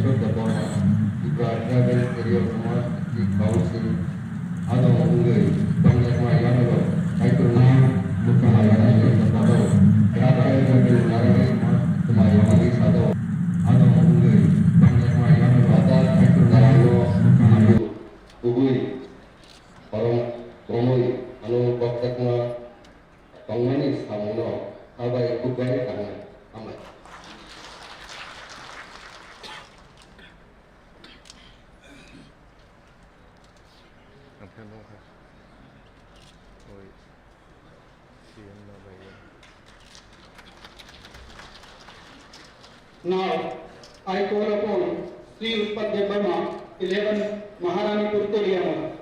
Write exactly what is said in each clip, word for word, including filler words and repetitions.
Debbarma, Tripura Tribal Area Autonomous District Council, ano wngwi tongjakma yagulo, Kaitorni mukha yagulo, Tripura Tribal Narwg Samaj Samaj Yamani Sado, ano wngwi tongjakma yagulo, Kaitorni mukha yagulo, kubui korom romwi ano kokjakma tongmani samungno kha bai kuk bai tangnai. Hambai. Ang phai nukha. Oi, C M no bai. Now, I call upon Sri Utpal Debbarma, eleven Maharanipur, Koliama.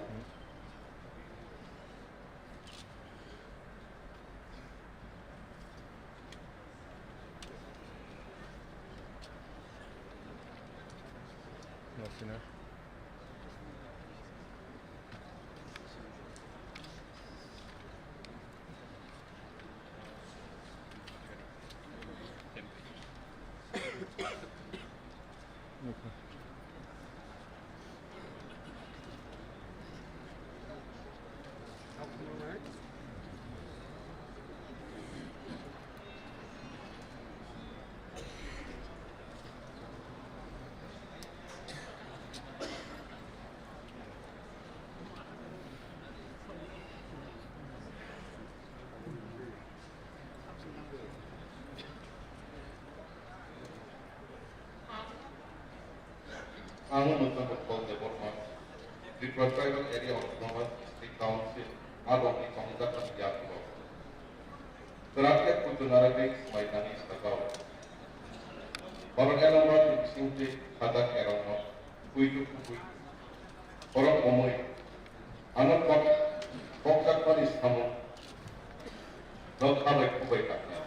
Ang Mutnapur Paul Debbarma, Tripura Tribal Area Autonomous District Council, adongni tongjakmani yagulo. Kwrak khe kuchunarogwi swmai nangwi sajao. Borok elembakni bisingtwi khajak erokno kuitu kubui borok omwi ano kok-, kokjakmani samung no kha bai kuk bai tangnai.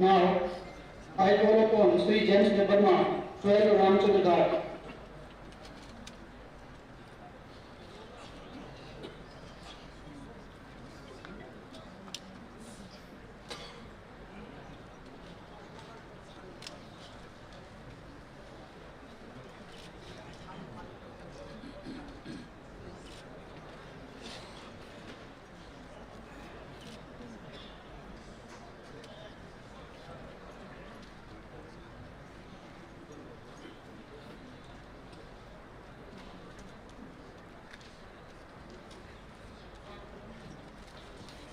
Now, I call upon Sri James Debbarma, twelve Ramchandra Ghat.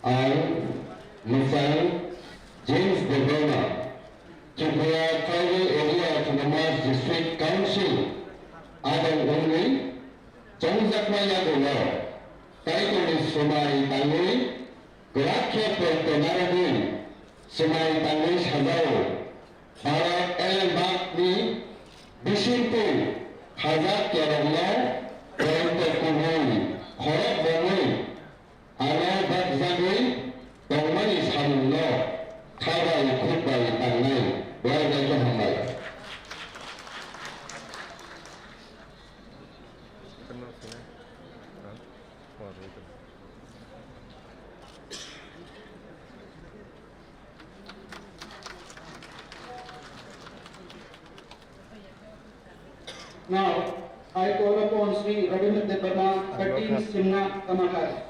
Ang Mwchang James Debbarma, Tripura Tribal Area Autonomous District Council, adong wngwi chongjakma yagulo Kaitorni swmai tangwi kwrak khe poito narwgwi swmai tangwi sajao. Bharat elembakni bisingtwi khajak kerokno poito kubui khorok bomwi ano bakjagwi tongmani samungno kha bai khuk bai tangnai. Belai belai khe hambai. Now, I call upon Sri Rabindra Debbarma, thirteen Simna Kamakar.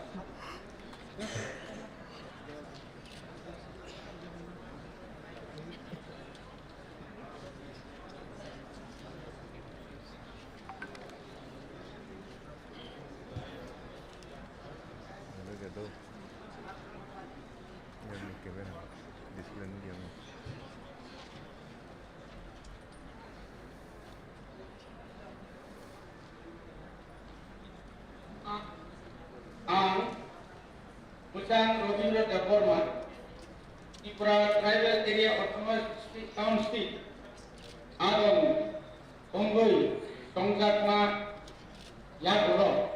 Ang Chang Rabindra Debbarma, Tripura Tribal Area Autonomous District Council, adong wngwi tongjakma yagulo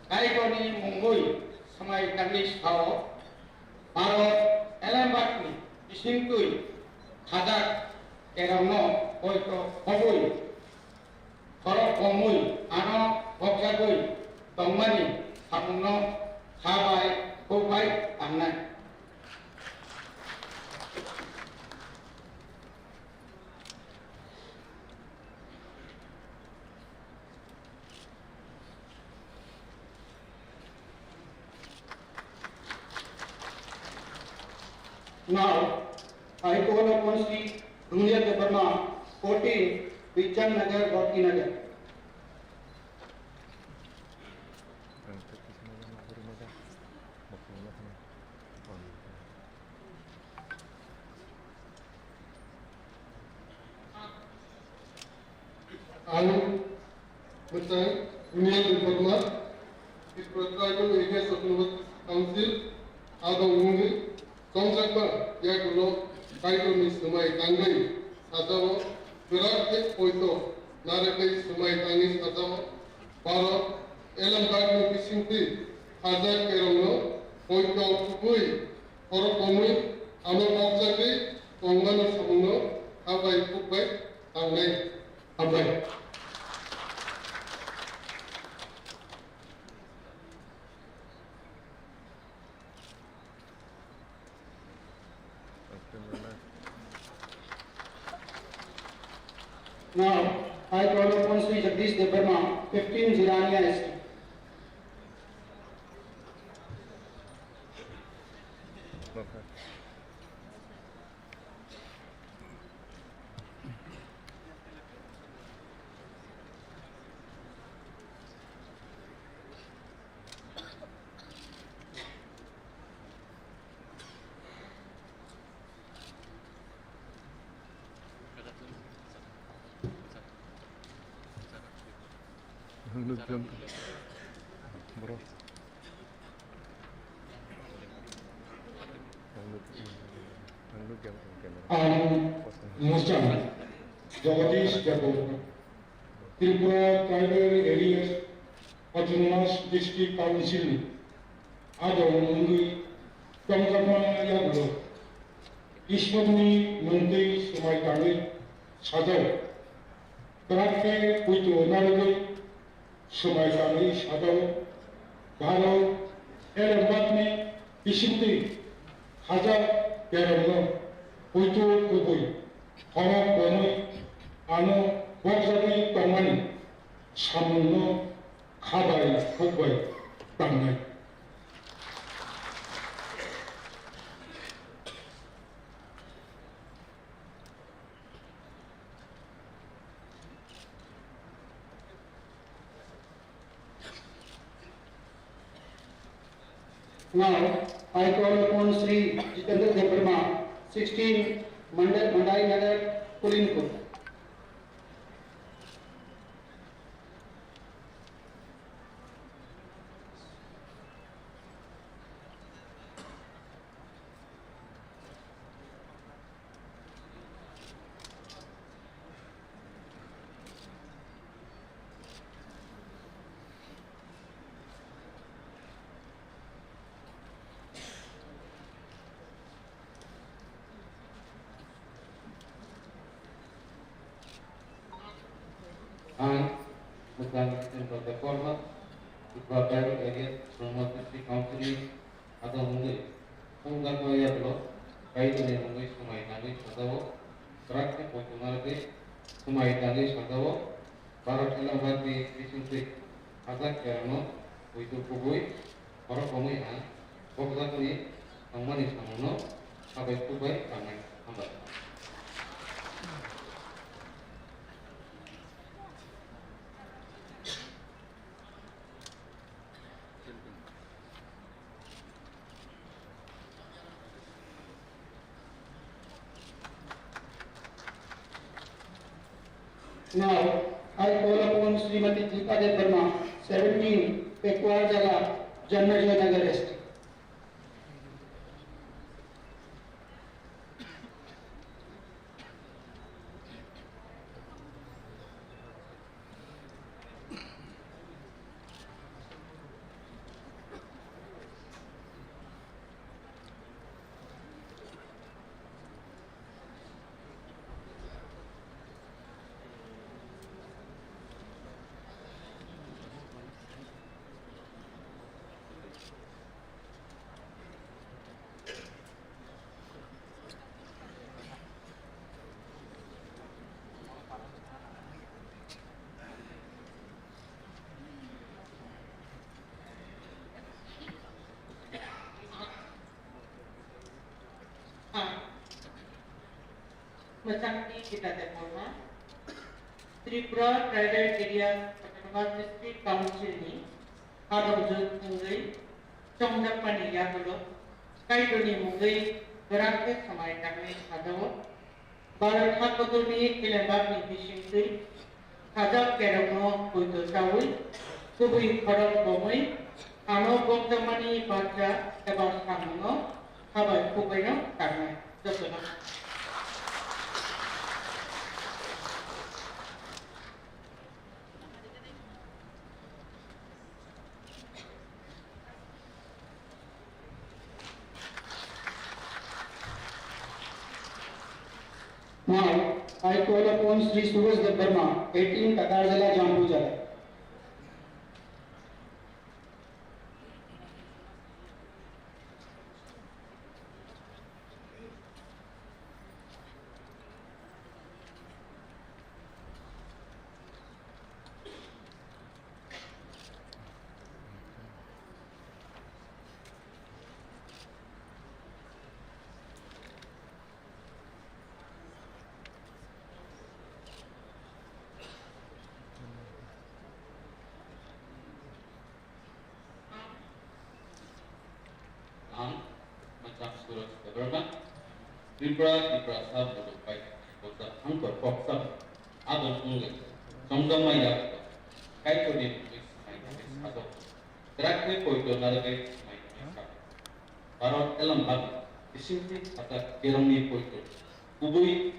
Kaitorni mungwi swmai tangwi sao, Bharat Islamabadni bisingtwi khajak kerongno poito khobwi, khorok komwi ano bokjagwi tongmani samungno kha bai khuk bai tangnai. Now, I call upon Sri Rumia Debbarma, fourteen, Bichan Nagar, Bhakti Nagar. Ang mwchang Union Reformer, Tripura Tribal Areas Autonomous Council, adong wngwi tongjakma yagulo Kaitorni swmai tangwi sajao, kwrak khe poito narwgwi swmai tangwi sajao, Bharat Islamabadni bisingtwi khajak kerongno poito khukwi khorok komwi ano bokjagwi tongmani samungno kha bai khuk bai tangnai. Hambai. Now, I call upon Sri Jagdish Debbarma, fifteen Jirania S T. Ang nugbiang bro. Ang nugbiang camera. Ang Musa Jagadish Jago, Tripura Tribal Areas Autonomous District Council ni adong wngwi tongjakma yagulo Ishwarni mungtwi swmai tangwi sajao. Kwrak khe poito narwgwi swmai tangwi sajao. Bharat Islamabadni bisingtwi khajak kerongno poito kubui khorok komwi ano bokjagwi tongmani samungno kha bai khuk bai tangnai. Now, I call upon Sri Jitendra Debbarma, sixteen Mandai, Mandai Nagar, Kulinpur. Ang Mukang Central Department, Tripura Tribal Areas Autonomous District Council ni adong wngwi, tongjakma yagulo Kaitorni mungwi swmai tangwi sajao, kwrak khe poito narwgwi swmai tangwi sajao, Bharat Islamabad ni bisingtwi khajak kerongno poito kubui khorok komwi ha bokjakni tongmani samungno kha bai khuk bai tangnai. Hambai. Now, I call upon Srimati Deepa Debbarma, seventeen, Pekuar Jala, Janmejay Nagar S T. Chakti Gita Debbarma, Tripura Tribal Areas Autonomous District Council ni hadok jwk wngwi chongjakmani yagulo Kaitorni mungwi kwrak khe swmai tangwi sajao. Bharat ha kotorni elembakni bisingtwi sajak kerongno poito chaui kubui khorok bomwi ano bokjakmani barja eba samungno habai khukbaino tangnai. Jotono. Now, I call upon Shri Suresh Debbarma, eighteen Takarjala Jampu Jala. Ang, Macham Suraj Debbarma, Tripura, Tiprasa Bodo bai, Bosa Hangkor Koksa, Adon Ungwe, Songdong Maya, Kaitorni Bukis, Mai Bukis, Adon, Drakhe Koito Narake, Mai Bukis, Bharat Elambak, Bisingtwi Khatak Kerongni Koito, Kubui,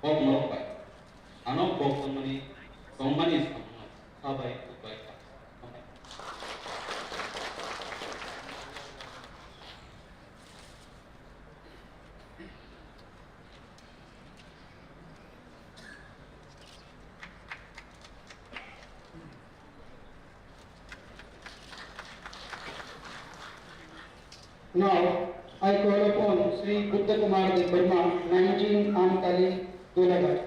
Kok Norok Bai, Ano Kok Tongmani, Tongmani Samung, Khabai, Kubai, Kha. Now, I call upon Shri Buddha Kumar Debbarma, nineteen Amtali, Golaghat.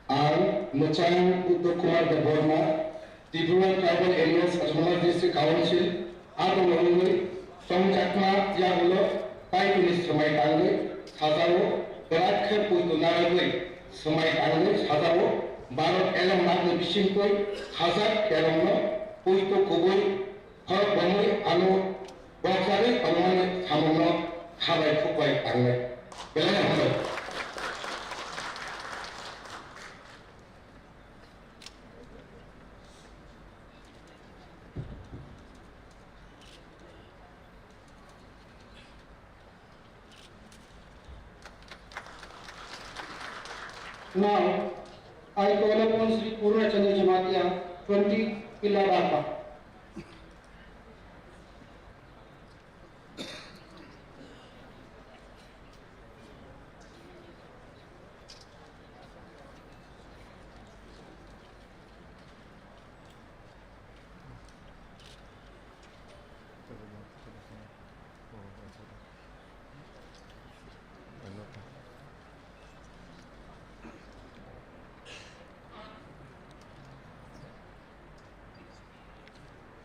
Ang Mwchang Uttam Kumar Debbarma, Tripura Tribal Areas Autonomous District Council, abo wngwi chongjakma yagulo Kaitorni swmai tangwi sajao, kwrak khe poito narwgwi swmai tangwi sajao, Bharat elembakni bisingtwi hajak kerongno poito kubui khorok bomwi ano bokjagwi tongmani samungno khabai khukbai tangnai. Belai hambai. Now, I call upon Shri Purna Chandra Jamatia, twenty Pilla Barpa.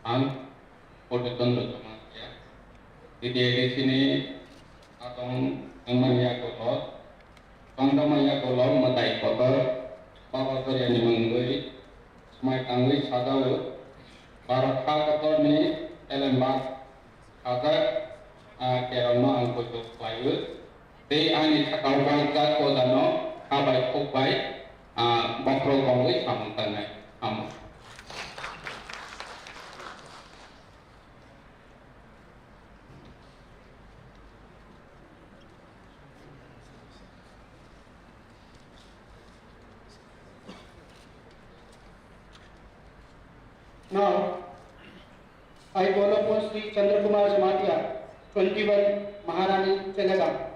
Ang Purna Chandra Jamatia, T T A D C ni atong wngmani yagulo, tongjakmani yagulo mwtai kotor Baba Choriani mungwi swmai tangwi sajao, Bharat ha kotorni elembak hajak, ah, kerongno ang poito khlaio. Tei ani sakao bang jak ojano khabai khukbai, ah, bokhorok bongwi samung tangnai. Amo. Now, I call upon Shri Chandra Kumar Jamatia, twenty-one, Maharani Chelagam.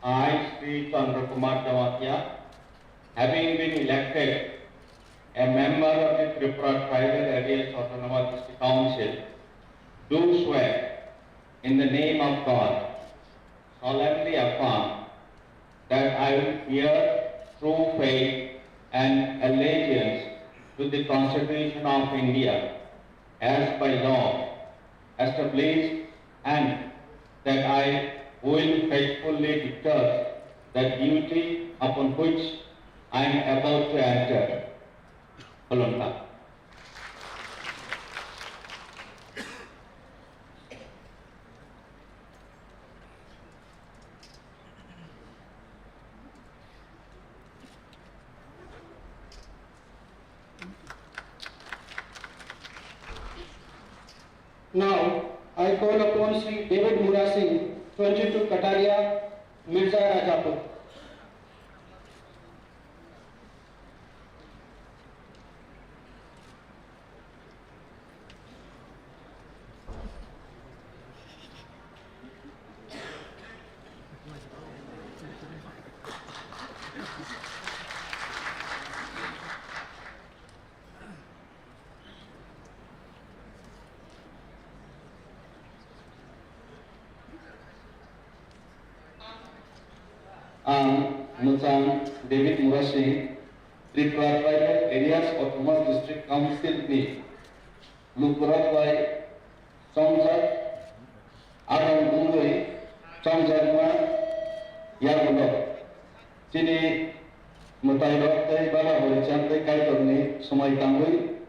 I, Sri Chandra Kumar Jamatia, having been elected a member of the Tripura Tribal Areas Autonomous District Council, do swear in the name of God, solemnly affirm that I will bear true faith and allegiance to the Constitution of India as by law established, and that I will faithfully discharge the duty upon which I am about to enter. Khulumkha. Now, I call upon Shri David Murasing, twenty-two Kataria, Mirza Rajapur. Ang Mwchang David Murasing, Tripura Tribal Areas Autonomous District Council ni lukurok bai chongjak, adong wngwi chongjakma yagulo chini mwtairok tei bala horicham tei Kaitorni swmai tangwi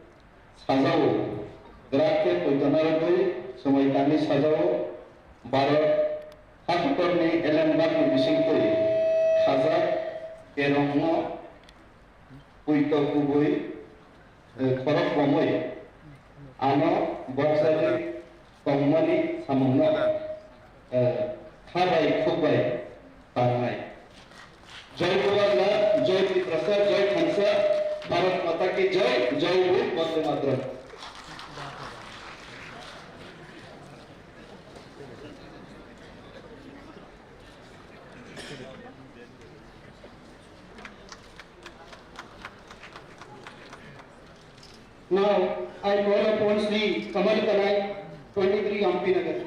sajao, grak khe poito narwgwi swmai tangwi sajao, Bharat hakutorni elembakni bisingtwi khajak kerongno poito kubui, eh, khorok romwi ano bokjagwi tongmani samungno, eh, kha bai khuk bai tangnai. Jai Bubagra, Jai Tiprasa, Jai Thansa, Bharat Mata Ki Jai, Jai Bhil, Vande Mataram. Now, I call upon Shri Kamal Kanai, twenty-three Ampi Nagar.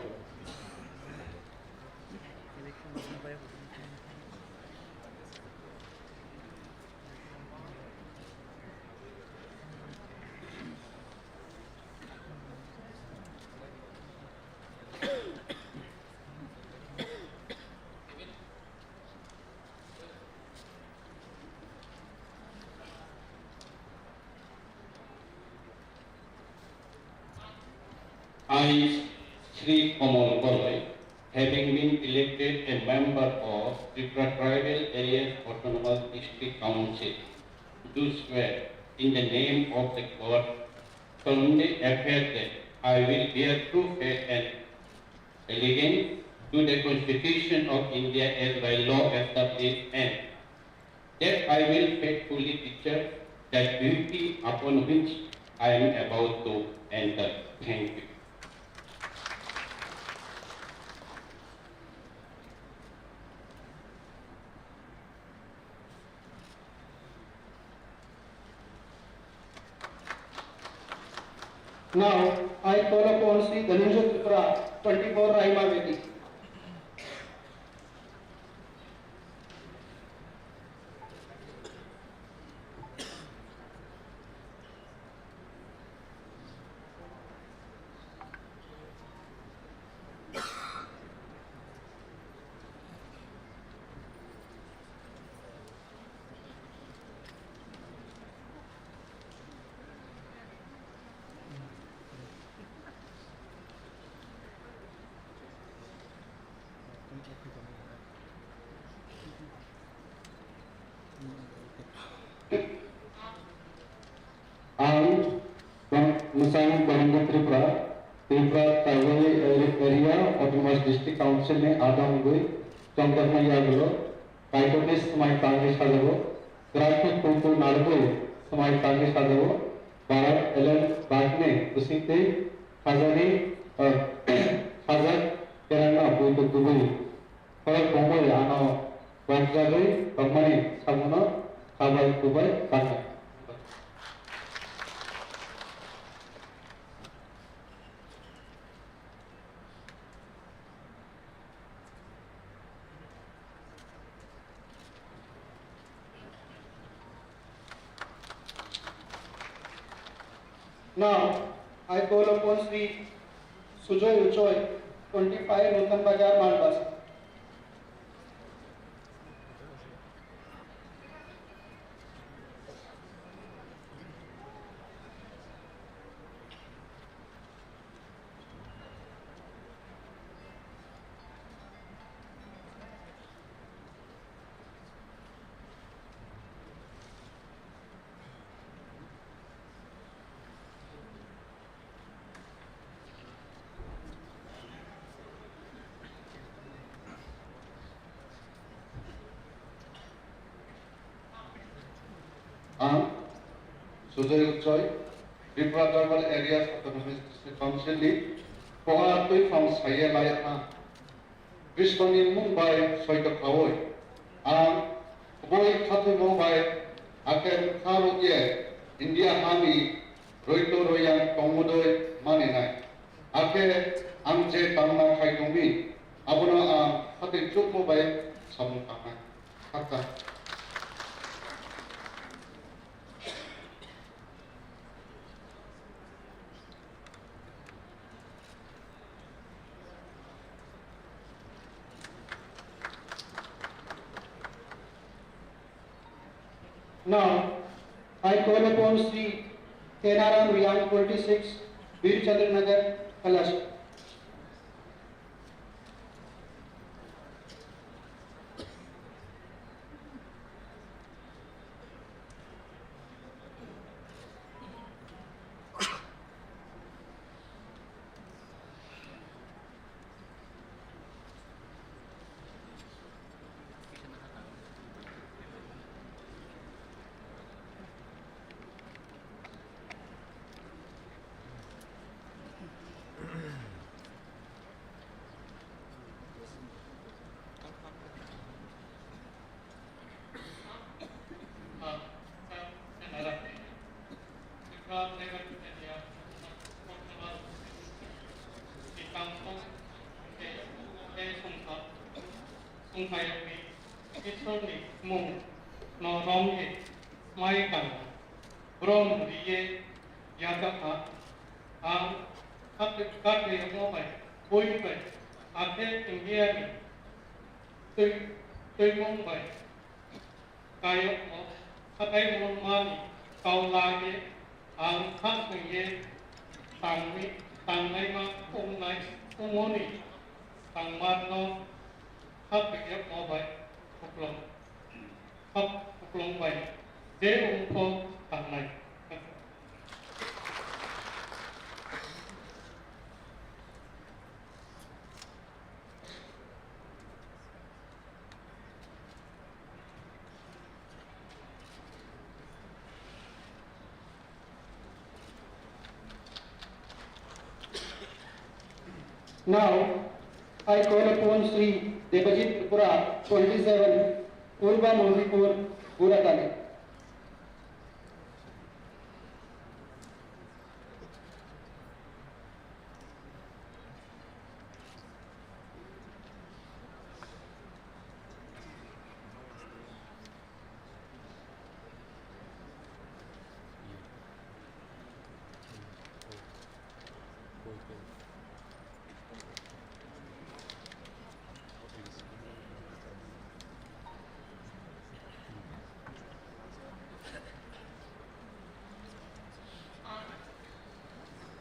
I, Shri Kamal Goloi, having been elected a member of Tripura Tribal Areas Autonomous District Council, do swear in the name of the God, solemnly affirm that I will bear true faith and allegiance to the Constitution of India as by law established, and that I will faithfully discharge the duty upon which I am about to enter. Thank you. Now, I call upon Shri Dhananjay Tripura, twenty-four Raima Vedi. Ang Bang-, Mwsang Baranga Tripura, Tripura Tribal Area Autonomous District Council ni adam wngwi chongjaknai yagulo Kaitorni swmai tangwi sajao, kwrak khe kung kung narwgwi swmai tangwi sajao, Bharat Alliance bagni bisingtwi khajani, ah, khajak kerangno buitok kubui khorok bomwi ano bokjagwi tongmani sabuno khabai kubai tangnai. Now, I call upon Sri Sujoy Uchoi, twenty-five Nutan Bazar, Malbasa. Ang Sujoy Uchoi, Tripura Tribal Areas Autonomous District Council ni Pohar Tuiphang Saye Layakma Krishna ni mung bai soito khaui, ang kubui khathoimo bai akhel kha rwkye India ha ni roito royang tongmudoi maninai. Akhe ang je tamna khai tongmi, abono ang khatwi chukmo bai samung tangnai. Khakchang. Now, I call upon Sri Kenaram Riang, twenty-six, Bir Chandra Nagar, Kailash. Songphaiwi Isorni mung no romwi mai kang brom riye yajakha ang kate kate mo bai boi bai akhe India ni twi twimung bai kayokmo khatai mungmani kau lage ang kha swngye tangwi tangnaima wngnai wngmoni tangmarno kha swngye mo bai khuklong kha khuklong bai je wngkho tangnai. Now, I call upon Sri Debajit Tripura, twenty-seven, Purba Mohipur, Buratali.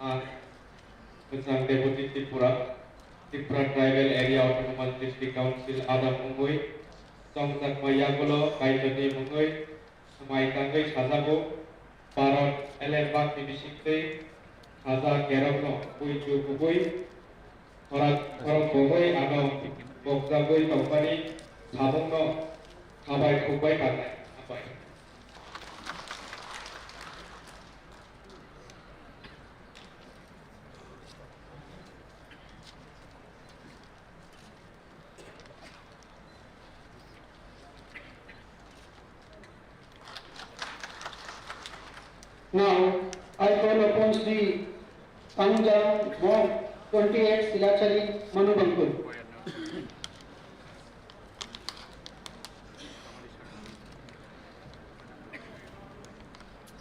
Ah, Kwchang Deputy Tripura, Tripura Tribal Area Autonomous District Council adam wngwi chongjakma yagulo Kaitorni mungwi swmai tangwi sajago, Bharat Alembakni bisingtwi khaja kerokno buichu kubui khorok, khorok bohoi ano bokjagwi tongmani samungno khabai khukbai tangnai. Hambai. Now, I call upon Sri Pangjang Mong, twenty-eight Silachari, Manubangkul.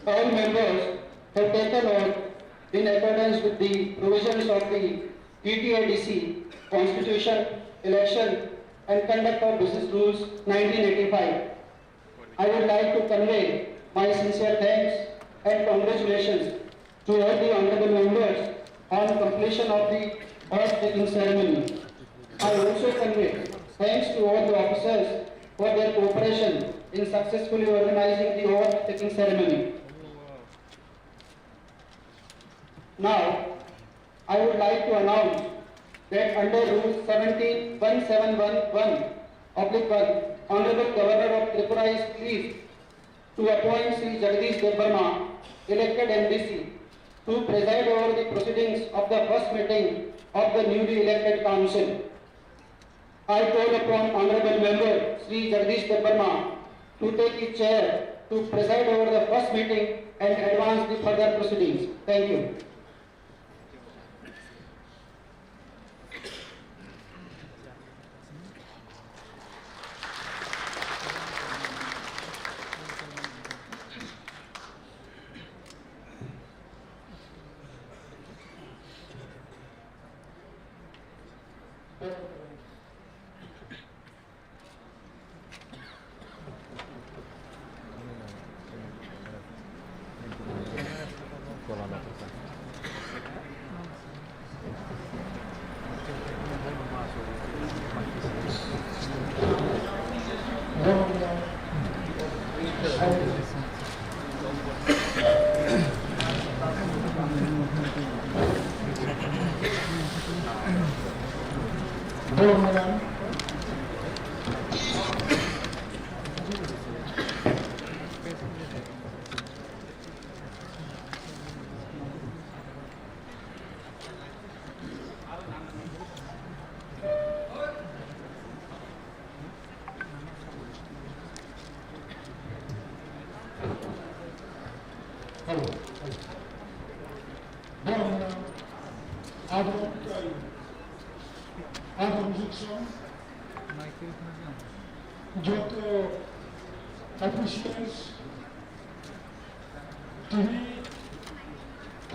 All members have taken oath in accordance with the provisions of the T T A D C Constitution, Election and Conduct of Business Rules nineteen eighty-five. I would like to convey my sincere thanks and congratulations to all the honorable members on completion of the oath taking ceremony. I also convey thanks to all the officers for their cooperation in successfully organizing the oath taking ceremony. Now, I would like to announce that under Rule seventeen one seven one one oblique one, Honorable Governor of Tripura is pleased to appoint Shri Jagdish Debbarma, elected M D C, to preside over the proceedings of the first meeting of the newly elected council. I call upon Honorable Member Shri Jagdish Debbarma to take his chair to preside over the first meeting and advance the further proceedings. Thank you. Hello. Hello. Borokno abo, abo joto officials, tini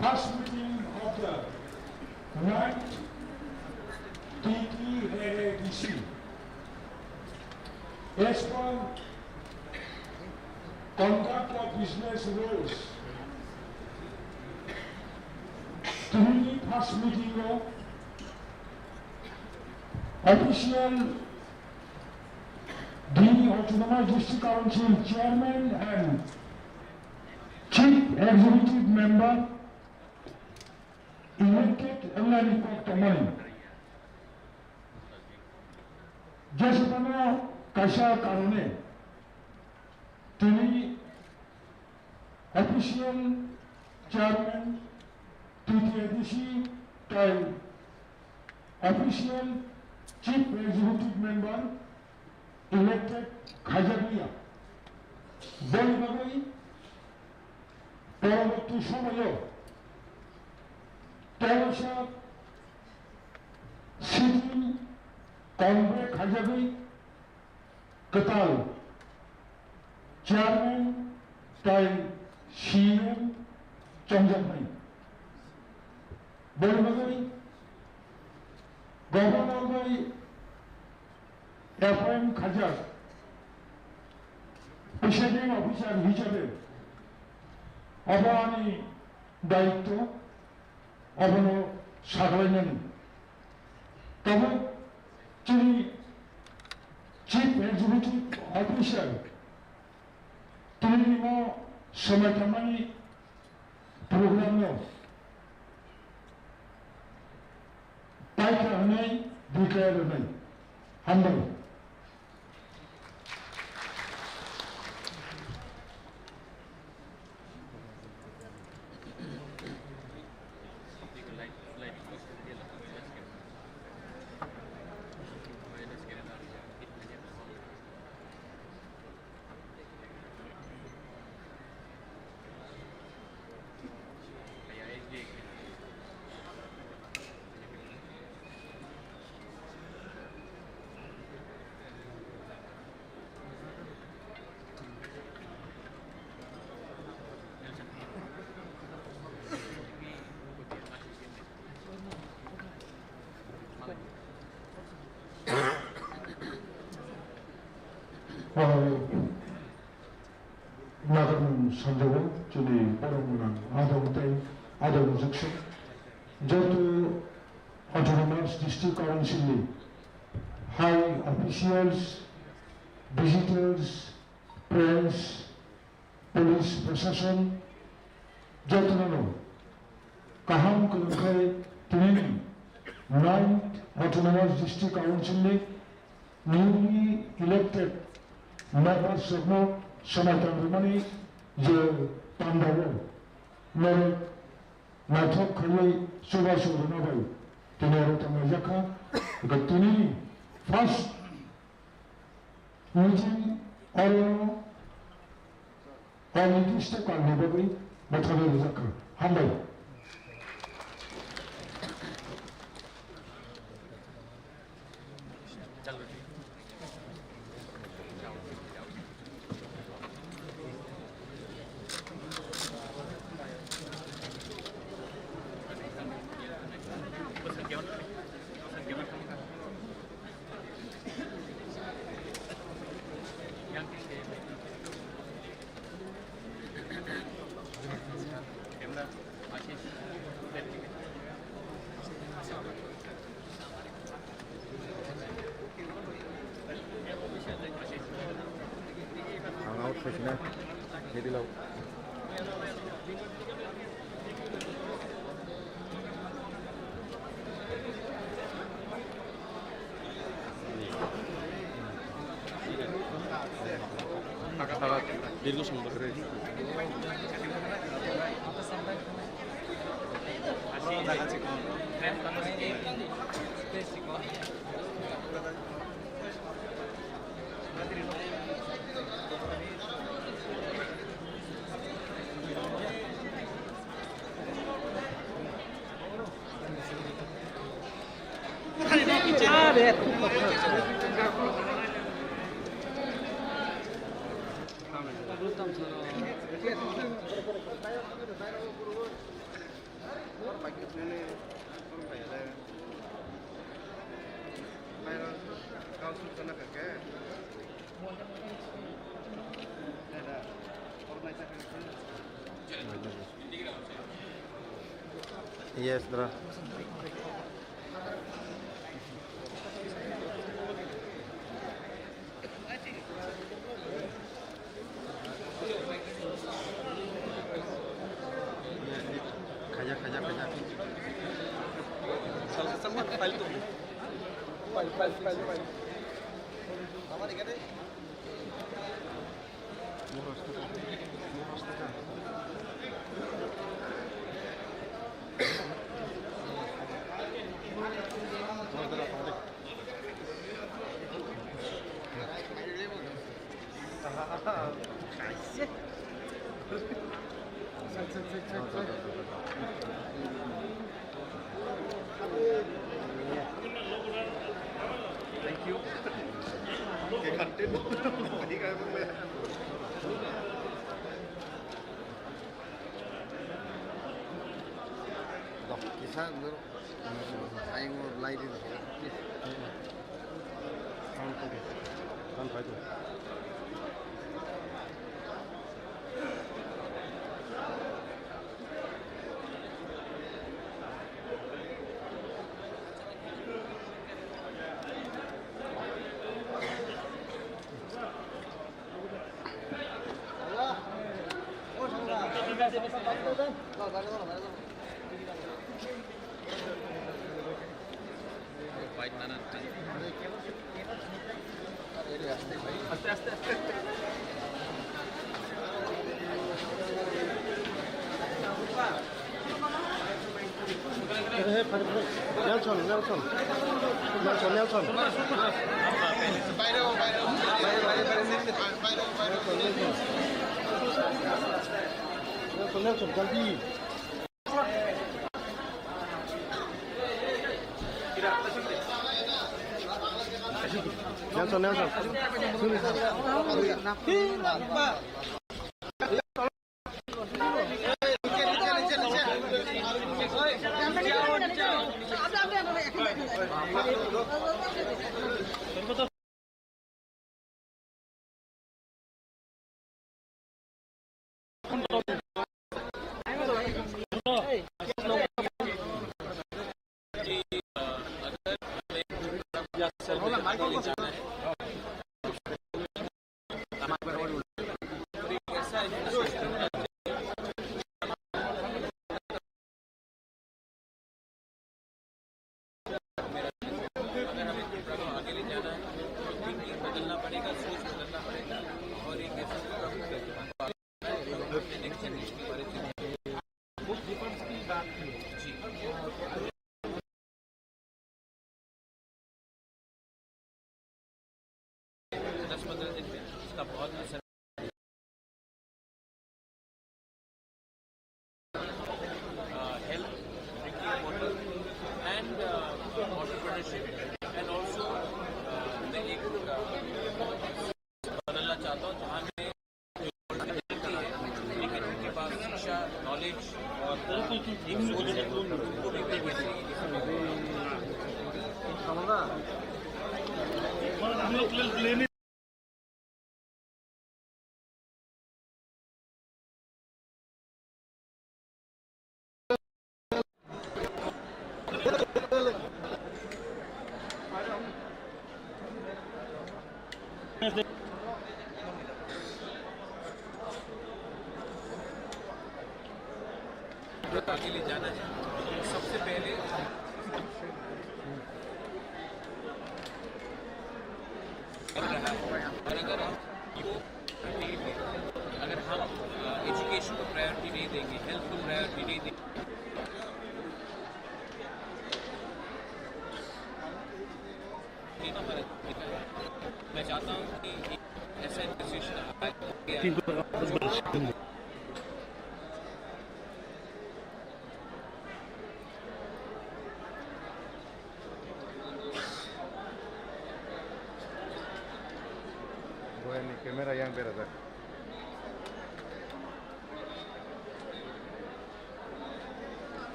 first meeting of the ninth T T A A D C. As per conduct of business rules, tini first meeting o official the Autonomous District Council Chairman and Chief Executive Member elected wngnani kok tongmani. Jeswkano kaisa karone tini official chairman T T A D C tei official chief executive member elected khaijakliya. Boni bagwi poroborti somoyo tolosa sitting convoke khaijagwi kwtal chairman tei C E M chongjaknai. Boni bagwi governor bai appoint khaijak presiding officer hisabe obo ani daityo, obono saglainani. Tabuk chini Chief Executive Officer Tini bo swmai tangmani program no paikha hwnwi declare rwnai. Hambai. Nakarmung sanjao chini borok gwnang adong tei adong juksu joto Autonomous District Council ni high officials, visitors, friends, police, proshashan jotono kaham kwrwngkhai tini ninth Autonomous District Council ni newly elected members rokno swmai tang rwmani je pandao norok naithok khaiwi chubachu rwna bai tini oro tonglaijak kha. Hwnkhe tini first meeting oro Onirgista kalni bagwi bwtharwi rijak kha. Hambai. Ang out khaisina, ready lao. Dikha, dikha, dikha. Yes, bro. Khaja, khaja, khaja. File, file, file, file. Thank you. Dok, kisa nur, ayang nur lai di. Tan pai tu. Nelson, Nelson. Nelson, Nelson. Nelson, Nelson, jaldi. Nelson, Nelson. दस पंद्रह दिन में इसका बहुत असर, uh, health, drinking water and, uh, entrepreneurship and also, uh, मैं एक, अ, बदलना चाहता हूँ जहाँ में लेकिन उनके पास शिक्षा, नॉलेज और एक सोच है, उनको भी मैं कैसे आगे ले जाना है। सबसे पहले और अगर हम अगर हम एजुकेशन को प्रायोरिटी नहीं देंगे, हेल्थ को प्रायोरिटी नहीं देंगे, मैं चाहता हूँ कि एक ऐसा इंस्टीट्यूशन आए। Boyani camera yang berajak.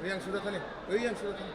Yang sudah kali, yang sudah kali.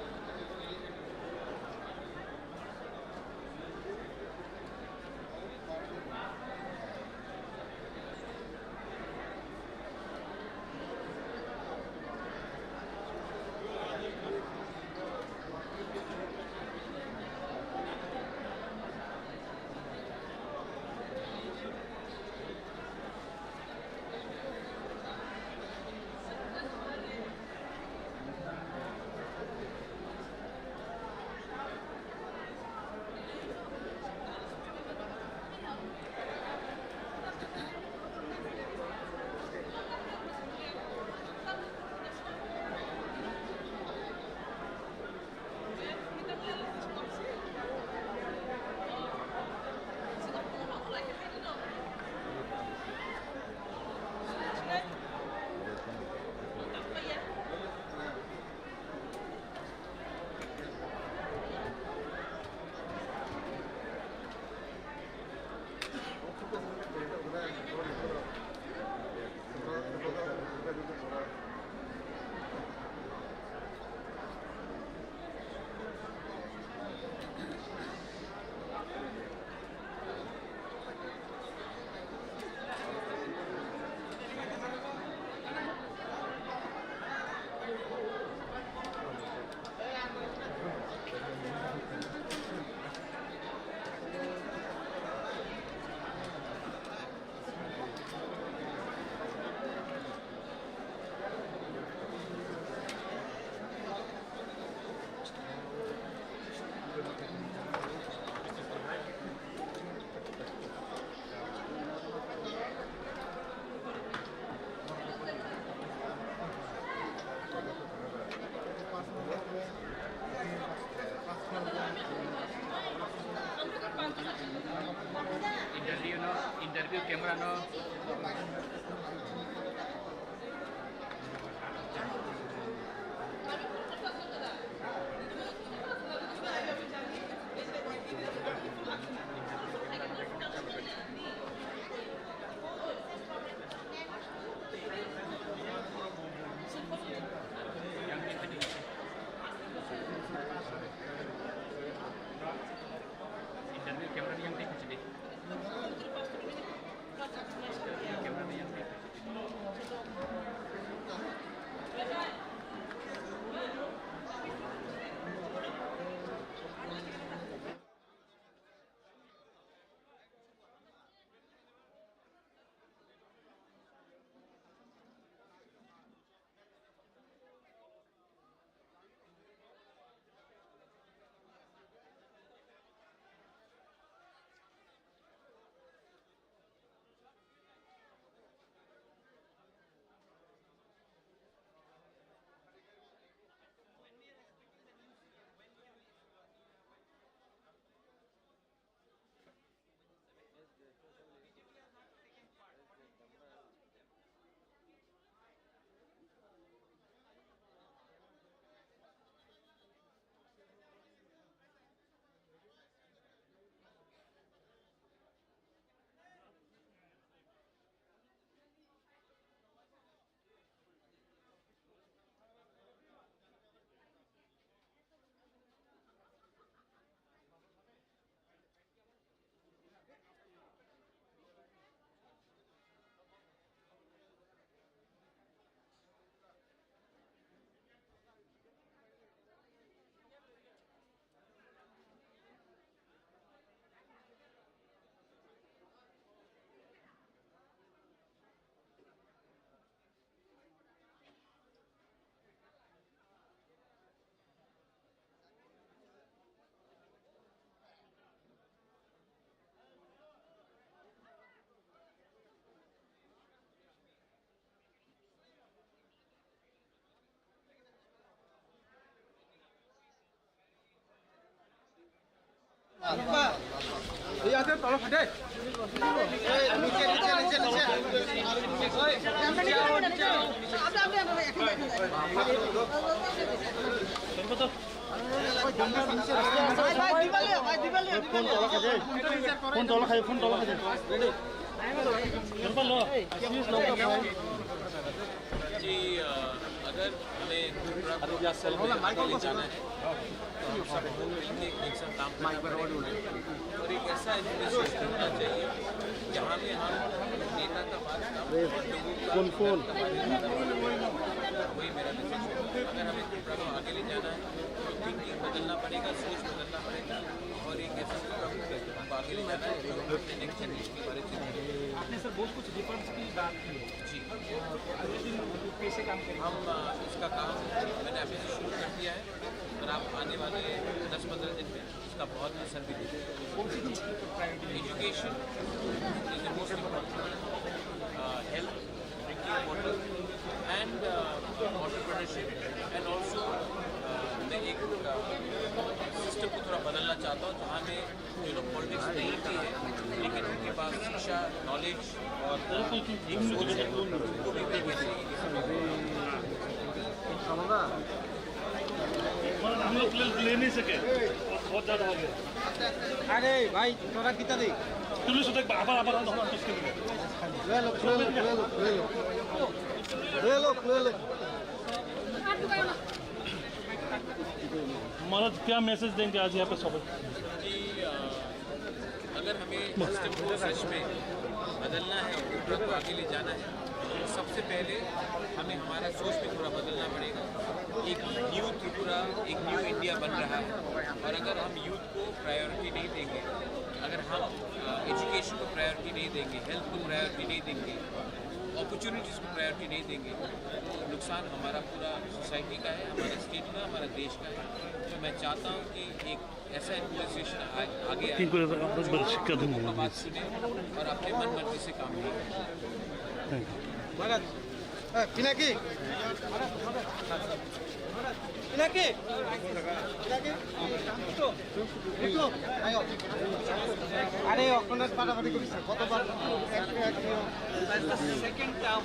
Interview camera yang tik sini. Camera yang tik. Phone tola khaje, phone tola khaje. Ready? Phone tola. Please, no. जी, अ, अगर हमें त्रिपुरा को असल में आगे ले जाना है, तो हम सब को मिलके एक साथ काम करना पड़ेगा। और एक ऐसा एडमिनिस्ट्रेशन होना चाहिए, जहाँ में हम नेता का बात कम और लोगों का कौन, कौन? वही मेरा मैसेज है। अगर हमें त्रिपुरा को आगे ले जाना है, तो थिंकिंग बदलना पड़ेगा, सोच बदलना पड़ेगा। और एक ऐसा प्रोग्राम है, हमको आगे ले जाना है, तो हम नेक्स्ट जनरेशन के बारे में सोचेंगे। आपने सर बहुत कुछ रिफॉर्म्स की बात की है। जी। अगले दिन कैसे काम करेंगे? हम, अ, इसका काम मैंने अभी से शुरू कर दिया है और आप आने वाले दस पन्द्रह दिन में इसका बहुत असर भी देखेंगे। कौन सी चीज़ की priority? Education is the most important, uh, health, drinking water and, uh, entrepreneurship and also, uh, मैं एक, uh, सिस्टम को थोड़ा बदलना चाहता हूँ, जहाँ में जो लोग पॉलिटिक्स नहीं भी है लेकिन उनके पास शिक्षा, नॉलेज और एक सोच है, उनको भी मैं कैसे हम लोग ले, ले नहीं सके, बहुत ज़्यादा हो गया। अरे भाई, थोड़ा कितना दे? तुमने सोचा एक बार, बार, बार, बार, बार, ले लो, ले लो, ले लो, ले लो। ले लो, ले लो। महाराज, क्या मैसेज देंगे आज यहाँ पे सबको? जी, अ, अगर हमें सिस्टम को सच में बदलना है, त्रिपुरा को आगे ले जाना है, तो सबसे पहले हमें हमारा सोच भी थोड़ा बदलना पड़ेगा। एक न्यू त्रिपुरा, एक न्यू इंडिया बन रहा है और अगर हम यूथ को प्रायोरिटी नहीं देंगे, अगर हम, अ, एजुकेशन को प्रायोरिटी नहीं देंगे, हेल्थ को प्रायोरिटी नहीं देंगे, अपॉर्चुनिटीज़ को प्रायोरिटी नहीं देंगे, तो नुकसान हमारा पूरा सोसाइटी का है, हमारे स्टेट का, हमारा देश का है। तो मैं चाहता हूँ कि एक ऐसा एडमिनिस्ट्रेशन आ-, आगे आए, जो लोगों का बात सुने और अपने मन मर्जी से काम नहीं करे। महाराज, ए, पिनाकी। আরে অখনই ফাটাফাটি করিস না, কতবার এক, এক, second term.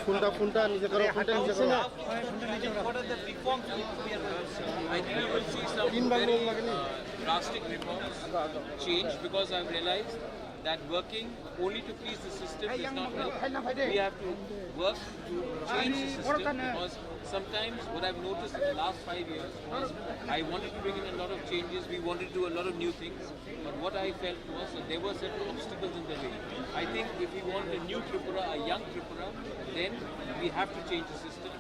ফোনটা ফোনটা নিজে করো, ফোনটা নিজে করো। What are the reforms we are going to see? I think you will see some তিনবার very, লোন লাগেনি? Uh, drastic reforms change because I've realized that working only to please the system does not help. We have to work to change the system because sometimes what I've noticed in the last five years was I wanted to bring in a lot of changes, we wanted to do a lot of new things, but what I felt was that there were certain obstacles in the way. I think if we want a new Tripura, a young Tripura, then we have to change the system.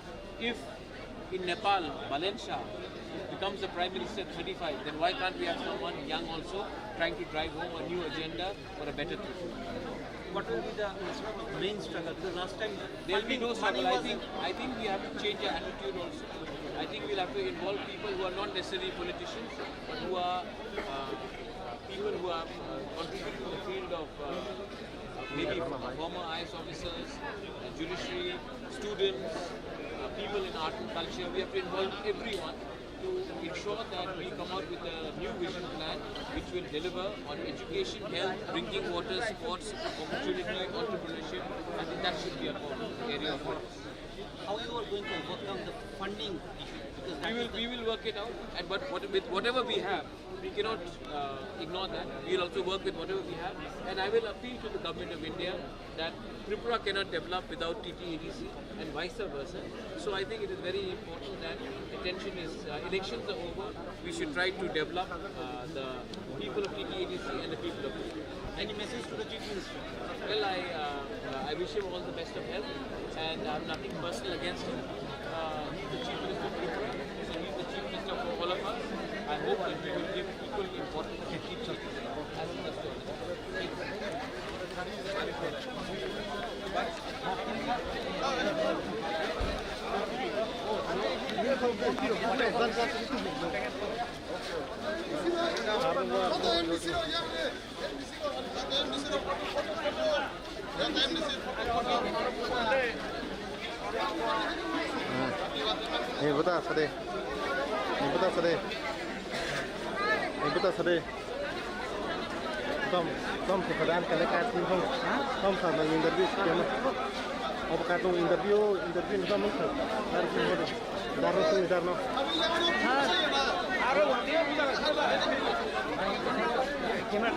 If in Nepal, Balen Shah becomes the Prime Minister at thirty-five, then why can't we have someone young also trying to drive home a new agenda for a better Tripura? What will be the main struggle? Because last time there will be funding, no struggle. I think, I think we have to change our attitude also. I think we'll have to involve people who are not necessarily politicians, but who are uh, people who are uh, contributing in the field of uh, maybe former I A S officers, uh, judiciary, students, uh, people in art and culture. We have to involve everyone to ensure that we come out with a new vision plan which will deliver on education, health, drinking water, sports, opportunity, entrepreneurship. I think that should be a core area of focus. How you are going to overcome the funding issue? Because that we will, is the we will work it out, and but what, with whatever we have, we cannot uh, ignore that. We will also work with whatever we have, and I will appeal to the government of India that Tripura cannot develop without T T A D C and vice versa. So I think it is very important that attention is uh, elections are over. We should try to develop uh, the people of T T A D C and the people of Tripura. Any message to the Chief Minister? Well, I, uh, uh, I wish him all the best of health, and I have nothing personal against him. Uh, he's the Chief Minister of Tripura, so he's the Chief Minister for all of us. I hope that we will give equal importance to Chief Minister as well as to others. Thank you. Ni buta sade. Ni buta sade. Ni buta sade. Tom, tom se kadan kale ka tin tom. Tom sa na interview kema. Ob ka tong interview, interview ni tom sa. Dar ki hodo. Dar no sung dar no. Ha? Aro wadiya buta. Kema.